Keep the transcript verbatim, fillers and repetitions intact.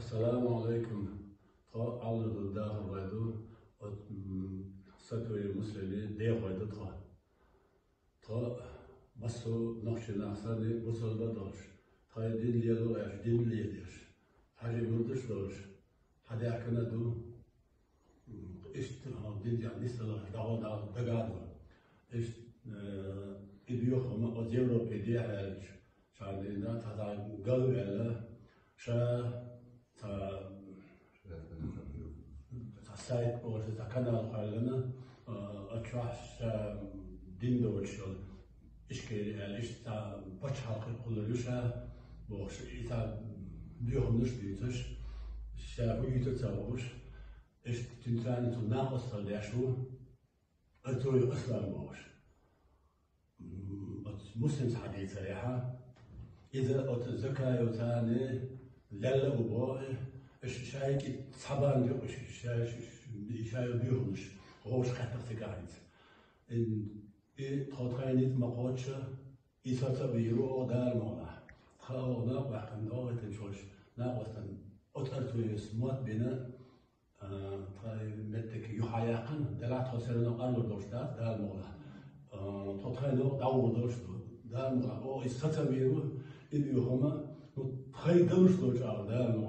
Салам алейкум. Тхо Алла ду дахар вай ду. От, м, сатуи муслими дехой ду тхо. Тхо массо нохчи нах санна бусалба долуш. Тхай дин лело аш, дин лелеш. Хьажи мурдаш долуш. Хьадяхкана ду. М, иштта хьо дин ян нисдалаш, дагӀо дагӀо дагадо. Иштта, э, и дуьйху хӀума оцу Европе дехьаьлча, ша дина, тхьа гал ваьлла, ша цхьа, цхьа сайт бохуш, цхьа канал кхоьллина, а, а чохь ша дин доцуш йолу Ишкери аьлла, иштта цхьа пачхьалкх кхуллур ю ша бохуш, и цхьа доьхамаш дуьйцуш, ша хӀун юьйцу ца хууш, иштта цуьнан царна цу накъосталла деш ву, Ацуев Аслан бохуш. М, оцу Муслима схьадийцарехьа, иза оцу Закаев царна лелла а ву боху, ш-, шайга цхьабан юкъа ш-, ша-, ш-, ш-, шайга буьйханаш, гӀовш кхеттах цигахь хӀинца. Ин-, и тхо тхайна ницкъ ма кхоччу, и соцавийр ву оха Дала мукъалахь. Тхан оха накъ баьккхина догӀийтинчу волчу накъостан оцу Ацуевс мотт бина, а, тхайн меттиг юхьа яьккхина, делахь тхо серано къарлур долуш дац, Дала мукъалахь. А, тхо тхайна дӀагӀур долуш ду, Дала мукъалахь. Оха иза соцавийр ву, и буьйху хӀума, ну, тхайн далуш долчу агӀор, Дала мукъалахь.